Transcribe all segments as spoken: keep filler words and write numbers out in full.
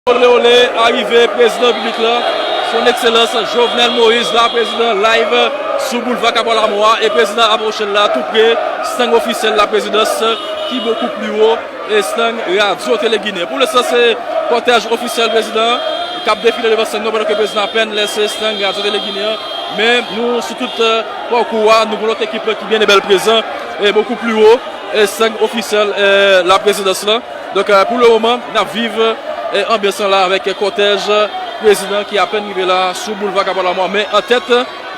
Ole ole, arive prezidan repiblik la, son ekselans Jovenel Moïse la, prezidan live sou boulva Kapwa Lamò a, e prezidan ap pwoche la tou pre, estang ofisyèl laprezidans ki bokou pli wo, estang Radyo Tele Ginen. Pou lenstan se kòtèj ofisyèl prezidan k ap defile devan estang nan pandan ke prezidan apèn lese estang Radyo Tele Ginen an, men nou sou tout pòkou a, nou gen lòt ekip ki byen e bèl prezan, e bokou pli wo, estang ofisyèl laprezidans lan. Donk, euh, pou le moman, n ap viv euh, anbyans lan la avèk kòtèj prezidan ki apèn rive la sou boulva Kapwa Lamò. Men an tèt,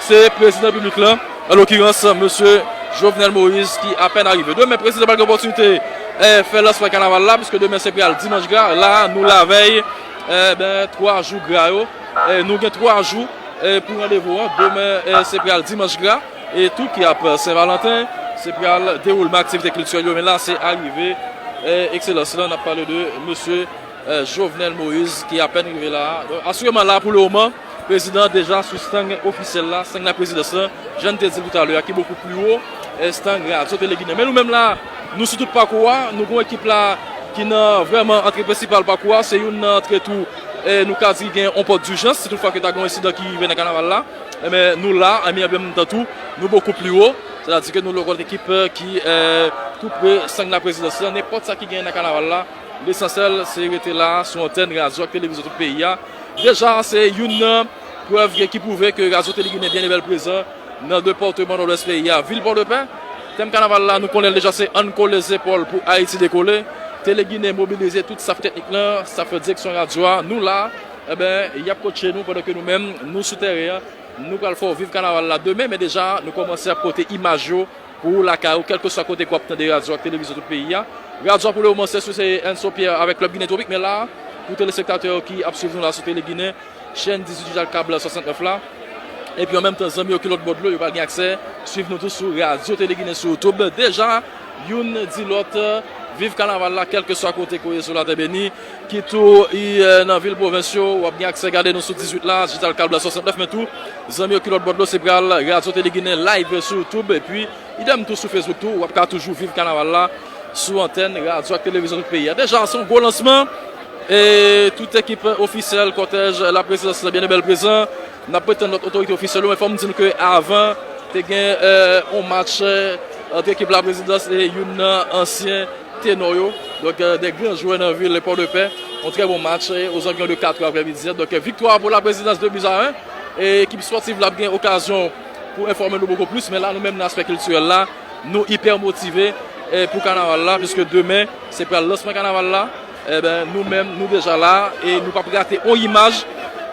se prezidan repiblik lan, an lokirans, mesye Jovenel Moïse, ki apèn arive. Demen, prezidan pral gen opòtinite euh, fè lansman kanaval la, piske demen se pral dimanch gra. La, nou lavèy, euh, ben, twa jou gra yo. Euh, nou gen twa jou euh, pou randevou an. Demen, euh, se pral dimanch gra. E tou ki ap Sen Valanten, se pral dewoulman aktivite kiltirèl yo, men la se arive, eh, ekselans lan, n ap pale de mesye, eh, Jovenel Moïse ki apèn rive la a. Donk, asireman la pou le moman, prezidan deja sou estang ofisyèl la, estang laprezidans lan, jan n te di l toutalè a, ki bokou pli wo, eh, estang Radyo Tele Ginen. Men nou menm la, nou sou tout pakou a, nou gen yon ekip la ki nan vrèman antre prensipal pakou a, se youn nan antre tou, eh, nou ka di gen yon pòt dijans, si tout fwa ke ta gen yon ensidan ki rive nan kanaval la. Enben, nou la, enben, an menm tan tou, nou bokou pli wo. Sètadi ke nou lòt ekip, eh, ki eh, tou pre estang laprezidans lan. Nenpòt sa ki genyen nan kanaval la, lesansyèl, se rete la, sou antèn radyo ak televizyon tout peyi a. Deja, se youn nan prèv ki pwouve ke Radyo Tele Ginen byen e bèl prezan nan depatman Nòdwès peyi a, vil Pòdepè. Tèm kanaval la, nou konnen l deja, se Ann kole zepòl pou Ayiti dekole. Tele Ginen mobilize tout staf teknik lan, staf direksyon radyo a. Nou la, enben, y ap kotche nou pandan ke nou menm, nou sou tèren an. Nou pral fè w viv kanaval la demen, men deja, nou kòmanse ap pote imaj yo pou ou lakay ou, kèlkeswa kote ke w ap tande radyo ak televizyon tout peyi a. Radyo a pou le moman se sou se Enso Pierre avèk Club Guinée Tropique, men la, pou telespektatè yo ki ap swiv nou la sou Tele Ginen, chèn dizuit Digital Cable swasantnèf la, epi an menm tan, zanmi yo ki lòt bò dlo, yo pral gen aksè swiv nou tou sou Radyo Tele Ginen sou YouTube. Deja, youn di lòt, viv kanaval la, kèlkeswa kote ke w ye sou latè beni, kit ou i, eh, nan vil pwovens yo, w ap gen aksè gade nou sou dizuit la, Digital Cable swasantnèf, men tou, zanmi yo ki lòt bò dlo, se pral Radyo Tele Ginen live sou YouTube, epi idèm tou sou Facebook tou, w ap ka toujou viv kanaval la sou antèn radyo ak televizyon tout peyi a. Deja, se yon gwo lansman, e tout ekip ofisyèl kòtèj laprezidans lan byen e bèl prezan. N ap retann lòt otorite ofisyèl yo, men fò m di nou ke avan, te gen, eh, yon match, eh, ant ekip laprezidans e youn nan ansyen tenò yo. Donk, eh, de gran jwè nan vil Pòdepè. Yon trè bon match, eh, aux environs de quatre heures après-midi. Donk, eh, viktwa pou laprezidans, de buts à un. E ekip spòtif la ap gen okazyon pou enfòme nou bokou plis, men la, nou menm, nan aspè kiltirèl la, nou ipè motive, eh, pou kanaval la, piske demen, se pral lansman kanaval la. Enben, nou menm, nou deja la, e nou p ap rate yon imaj.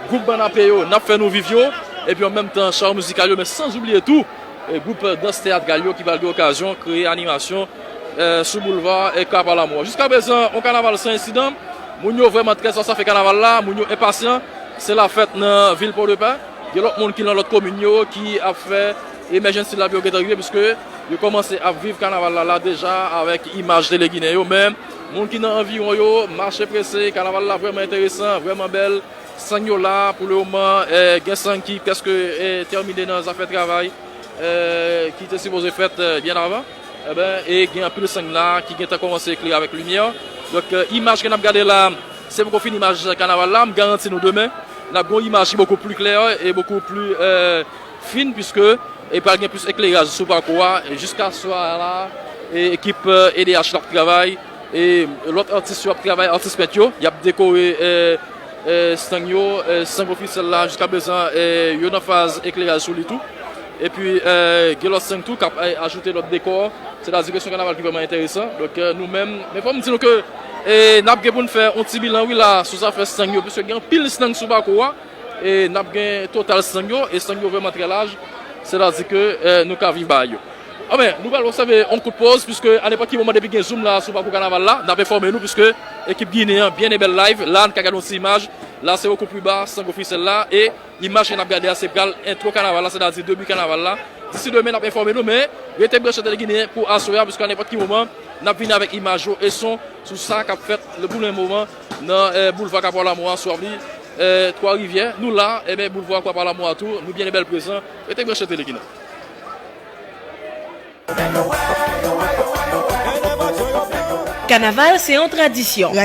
Gwoup bann ape yo, n ap fè nou viv yo, epi an menm tan, chawo mizikal yo, men san oubliye tou, e gwoup dans teyatral yo ki pral gen okazyon kreye animasyon, eh, sou boulva, eh, Kapwa Lamò. Jiska prezan, yon kanaval san ensidan. Moun yo vrèman trè swasafe kanaval la, moun yo enpasyan. Se lafèt nan vil Pòdepè. Gen lòt moun ki nan lòt komin yo ki ap fè emergency lap yo gentan rive, piske yo kòmanse ap viv kanaval la, la deja avèk imaj Tele Ginen yo. Men, moun ki nan anviwon yo, mache prese, kanaval la vrèman enteresan, vrèman bèl. Estang yo la, pou le moman, eh, gen estang ki prèske, eh, tèmine nan zafè travay, eh, ki te sipoze fèt, eh, byen avan. Enben, e gen anpil estang la ki gentan kòmanse eklere avèk limyè. Donk, eh, imaj ke n ap gade la, se poko fin imaj kanaval la. M garanti nou demen, n ap gen yon imaj ki bokou pli klè e bokou pli, eh, fin, piske e pral gen plis ekleraj sou pakou a. E jiska swa la, e ekip, eh, E D H la ap travay, e lòt atis yo ap travay, atis pent yo, y ap dekore, eh, eh, estang yo, eh, estang ofisyèl la, jiska prezan, eh, yo nan faz ekleraj sou li tou. Epi, eh, gen lòt estang tou k ap, eh, ajoute lòt dekò. Sètadi ke se yon kanaval ki vrèman enteresan. Donk, eh, nou menm, men fò m di nou ke, eh, n ap gen pou n fè yon ti bilan, wi, la, sou zafè estang yo, piske gen anpil estang sou pakou a. E n ap gen total estang yo, e estang yo vrèman trè laj, sètadi ke, eh, nou ka viv bagay yo. Anben, nou pral obsève yon kout pòz, piske a nenpòt ki moman, depi gen zoom la sou pakou kanaval la, n ap enfòme nou, piske ekip Ginen an byen e bèl live. La, n ka gade yon ti imaj. La, se bokou pli ba, estang ofisyèl la, e imaj ke n ap gade a, se pral entwo kanaval la, sètadi debi kanaval la. Disi demen, n ap enfòme nou, men rete branche Tele Ginen pou aswè a, piske a nenpòt ki moman, n ap vini avèk imaj yo e son sou sa k ap fèt le pou le moman nan, eh, boulva Kapwa Lamò a, sou avni, eh, Twa Rivyè. Nou la, enben, boulva Kapwa Lamò a tou, nou byen e bèl prezan. Rete branche Tele Ginen. Kanaval se yon tradisyon.